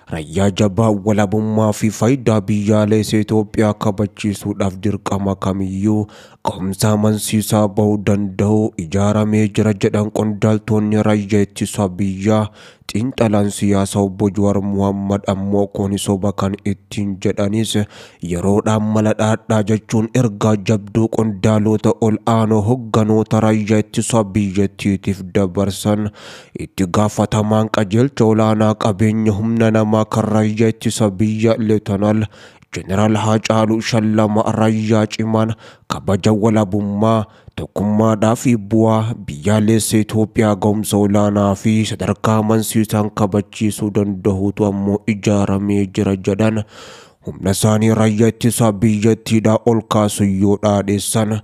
Raayyaa jabaa walabummaa fi faayidaa biyyaalessa Itoophiyaa kabachiisuudhaaf dirqama kamiyyuu ga'umsa amansiisaa bahuu danda'u ijaaramee jira jedhan qondaaltonni raayyaa ittisa biyyaa. Xiinxalaan siyaasaa obbo Jawaar Muhammad ammoo kun soba kan ittiin jedhanis yeroodhaan mala dhaadhaa jechuun ergaa jabduu qondaalota ol aanoo hogganoota raayyaa ittisa biyyattiitiif dabarsan. Itti gaafatamaan qajeelcha olaanaa qabeenya humna namaa kan raayyaa ittisa biyya Leetanaal Jeneraal Haacaaluu Shallamaa raayyaa cimaan kabaja walabummaa tokkummaadhaa fi bu'aa biyyaalessa Itoophiyaa ga'umsa olaanaa fi sadarkaa amansiisaan kabachiisuu danda'utu ammoo ijaaramee jira jedhan. Humna isaanii raayyaa ittisaa biyyattiidhaa ol kaasu yoo dhaadheessan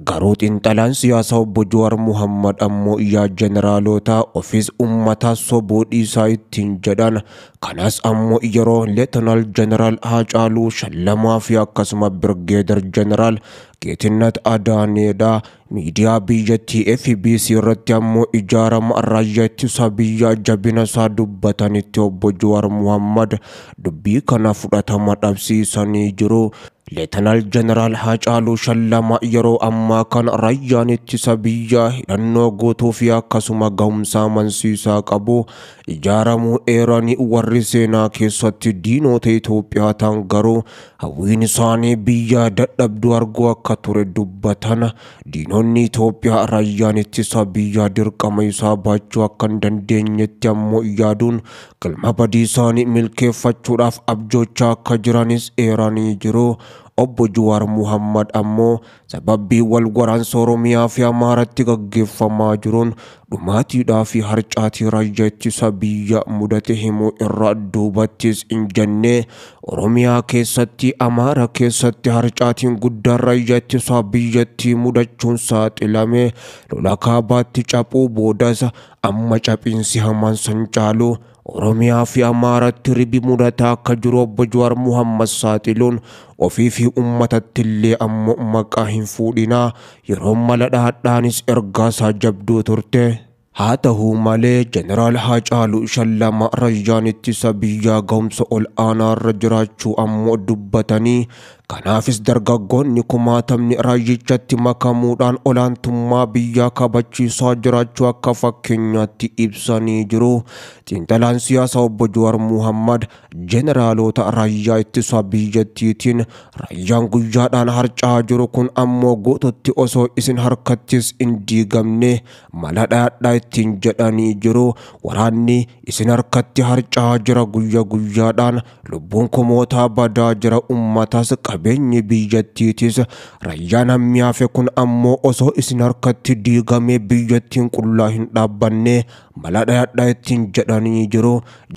garuu xiinxalaan siyaasaa obbo Jawaar Muhammad ammoo yaa jeneraalota ofiis uummataa sobuu dhiisaa ittiin jedhan. Kanas ammoo yeroo Leetanaal Jeneraal Haacaaluu Shallamaa fi akkasuma Birgeedar Jeneraal Geetinnat Adaaneedha. Miidiyaa biyyattii FBC irratti ammoo ijaarama raayyaa ittisa biyyaa jabina isaa dubbatanitti obbo Jawaar Muhammad dubbii kana fudhatama dhabsiisanii jiru. Leetanaal Jeneraal Haacaaluu Shallamaa yeroo ammaa kana raayyaan ittisa biyyaa hidhannoo guutuu fi akkasuma ga'umsa amansiisaa qabu ijaaramuu eeranii warri seenaa keessatti diinota Itoophiyaa ta'an garuu hawwiin isaanii biyya dadhabduu arguu akka ture dubbatan. Diinonni Itoophiyaa raayyaan ittisa biyyaa dirqama isaa baachuu akka hin dandeenyetti ammoo yaaduun galma badii isaanii milkeeffachuudhaaf abjoochaa akka jiranis eeranii jiru. Obbo Jawaar Muhammad ammoo sababii wal waraansa Oromiyaa fi Amaaratti gaggeeffamaa jiruun dhumaatiidhaa fi harcaatii raayyaa ittisa biyya mudate himuu irraa duubattis hin jenne. Oromiyaa keessatti Amaara keessatti harcaatiin guddaan raayyaa ittisa biyyattii mudachuun saaxilame lola kaabaatti caphuu boodas amma caphiinsi hamaan san caalu Oromiyaa fi Amaaratti ribi mudataa akka jiru obbo Jawaar Muhammad saaxiluun ofii fi uummatatti illee ammoo maqaa hin fuudhinaa yeroo mala dhaadhaanis ergaa isaa jabduu turte. Haa ta'u malee Jeneraal Haacaaluu Shallamaa raayyaan ittisa biyyaa ga'umsa ol aanaarra jiraachuu ammoo dubbatanii kanaafis dargaggoonni kumaatamni raayyichatti makamuudhaan olaantummaa biyyaa kabachiisaa jiraachuu akka fakkeenyaatti ibsanii jiru. Xiinxalaan siyaasaa obbo Jawaar Muhammad jeneraalota raayyaa ittisa biyyattiitiin raayyaan guyyaadhaan harca'aa jiru kun ammoo guututti osoo isin harkattis hin diigamne mala dhaadhaa ittiin jedhanii jiru. Waraanni isin harkatti harca'aa jira guyya guyyaadhaan lubbuun kumootaa badaa jira uummatas qabeenyi biyyattiitis raayyaan hammi hafe kun ammoo osoo isin harkatti diigamee biyyattiin qullaa hin dhaabbanne mala dhaadhaa ittiin jedhanii jiru.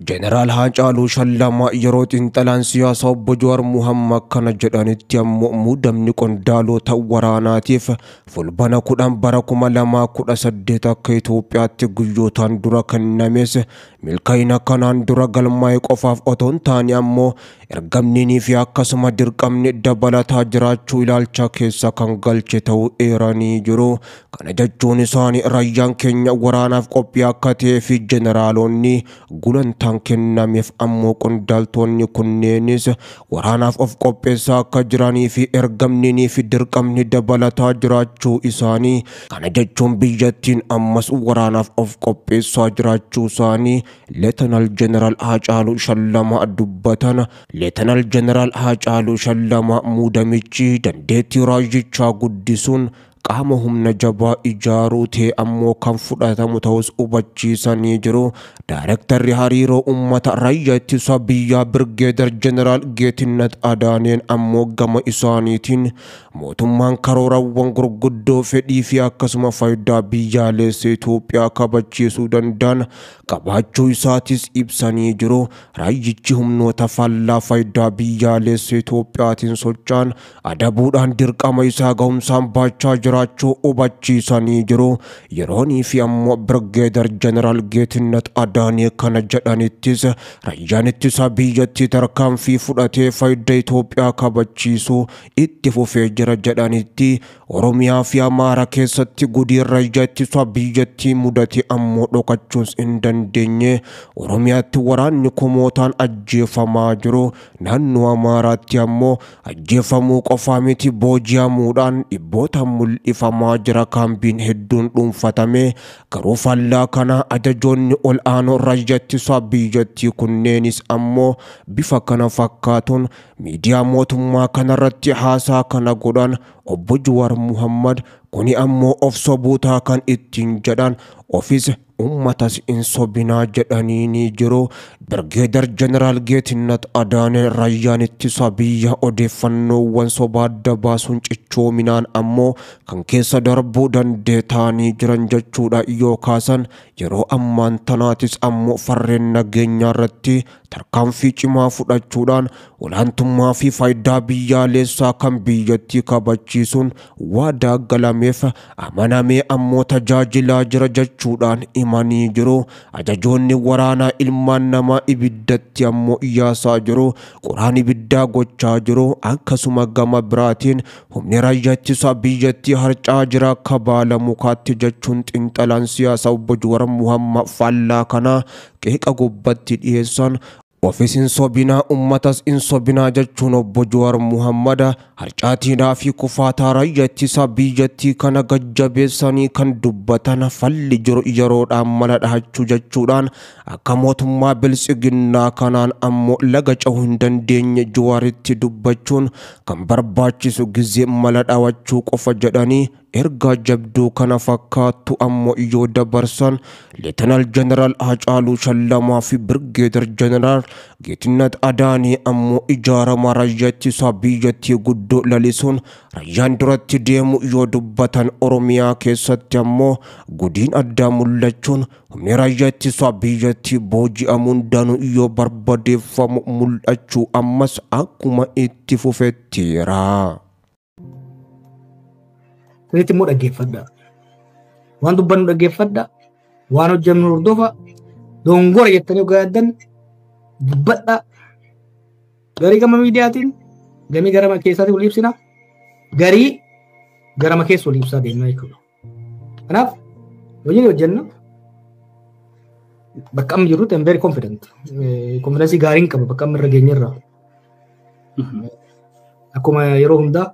Jeneraal Haacaaluu Shallamaa yeroo xiinxalaan siyaasaa obbo Jawaar Muhammad kana jedhanitti ammoo muudamni qondaalota waraanaatiif fulbana 10 bara 2018 akka Itoophiyaatti guyyootaan dura kennames milkaa'ina kanaan dura galmaa'e qofaaf otoo hin taane ammoo ergamninii fi akkasuma dirqamni dabalataa jiraachuu ilaalcha keessa kan galche ta'uu eeranii jiru. Kana jechuun isaanii raayyaan keenya waraanaaf qophii akka ta'ee fi jeneraalonni gulantaan kennameef ammoo qondaaltonni kunneenis waraanaaf of qopheessaa akka jiranii fi ergamninii fi dirqamni dabalataa jiraachuu isaanii. Kana jechuun biyyattiin ammas waraanaaf of qopheessaa jiraachuu isaanii Leetanaal Jeneraal Haacaaluu Shallamaa dubbatan. Leetanaal Jeneraal Haacaaluu Shallamaa muudamichi dandeettii raayyichaa guddisuun qaama humna jabaa ijaaruu ta'e ammoo kan fudhatamu ta'us hubachiisanii jiru. Daayirektarri hariiroo uummata raayyaa ittisa biyyaa Birgeedar Jeneraal Geetinnat Adaaneen ammoo gama isaaniitiin mootummaan karoorawwan gurguddoo fedhii fi akkasuma faayidaa biyyaalessa Itoophiyaa kabachiisuu danda'an qabaachuu isaatis ibsanii jiru. Raayyichi humnoota faallaa faayidaa biyyaalessa Itoophiyaatiin socho'an adabuudhaan dirqama isaa ga'umsaan baachaa jira. jiraachuu hubachiisanii jiru. Yeroonii fi ammoo Birgeedar Jeneraal Geetinnat Adaanee kana jedhanittis raayyaan ittisa biyyattii tarkaanfii fudhatee faayidaa Itoophiyaa kabachiisuu itti fufee jira jedhanitti Oromiyaa fi Amaara keessatti gudiin raayyaa ittisa biyyattii mudate ammoo dhokachuus hin dandeenye. Oromiyaatti waraanni kumootaan ajjeefamaa jiru. Naannoo Amaaraatti ammoo ajjeefamuu qofaa miti booji'amuudhaan dhibboota mul'ifamaa jira. Kaambiin hedduun dhuunfatame. Garuu faallaa kana ajajoonni ol aanoo raayyaa ittisa biyyattii kunneenis ammoo bifa kana fakkaatuun miidiyaa mootummaa kanarratti haasaa kana godhan. Obbo Jawaar Muhammad kuni ammoo of sobuutaa kan ittiin jedhan, ofis ummatas hin sobinaa jedhanii ni jiru. Birgeedar Jeneraal Geetinnat Adaanee raayyaan ittisa biyya odeeffannoowwan sobaa adda baasuun cichoominaan ammoo kan keessa darbuu danda'e ta'anii jiran jechuudha yoo kaasan, yeroo ammaan tanaatis ammoo farreen nageenyaa irratti tarkaanfii cimaa fudhachuudhaan olaantummaa fi faayidaa biyyaalessaa kan biyyattii kabachiisuun waadaa galameef amanamee ammoo tajaajilaa jira jechuudhaan himanii jiru. Ajajoonni waraanaa ilmaan namaa ibiddatti ammoo iyaasaa jiru. Qoraan ibiddaa gochaa jiru. Akkasuma gama biraatiin humni raayyaa ittisa biyyattii harcaa jira akka baala mukaatti jechuun xiinxalaan siyaasaa obbo Jawaar Muhammad faallaa kanaa qeeqa gubbatti dhiyeessan. Ofis hin sobinaa ummatas hin sobinaa jechuun obbo Jawaar Muhammad harcaatiidhaa fi kufaataa raayyaa ittisa biyyattii kana gajjabeessanii kan dubbatan falli jiru yeroodhaan mala dhahachuu jechuudhaan akka mootummaa biltsiginnaa kanaan ammoo laga cehuu hin dandeenye Jawaaritti dubbachuun kan barbaachisu gizee mala dhawachuu qofa jedhanii ergaa jabduu kana fakkaattu ammoo yoo dabarsan, Leetanaal Jeneraal Hacaaluu Shallamaa fi Birgeedar Jeneraal Geetinnat Adaanee ammoo ijaarama raayyaa ittisa biyyattii guddoo lalisuun raayyaan duratti deemu yoo dubbatan, Oromiyaa keessatti ammoo gudiin addaa mul'achuun humni raayyaa ittisa biyyattii booji'amuun danuu yoo barbadeeffamu mul'achuu ammas akkuma itti fufettiira. Sirriitti immoo dhaggeeffadha. Waan dubbannu dhaggeeffadha. Waan hojjennu hordofa. Dongora jettanii ogaa yaaddan dubbadha. Garii gama miidiyaatiin, gamii gara keessaatiin wal ibsina. Garii garama keessa wal ibsaa deemna jechuudha. Kanaaf hojiin hojjenna. Bakka amma jirrutti I'm very confident. Confidence gaariin qaba bakka amma irra geenyerra. Akkuma yeroo hundaa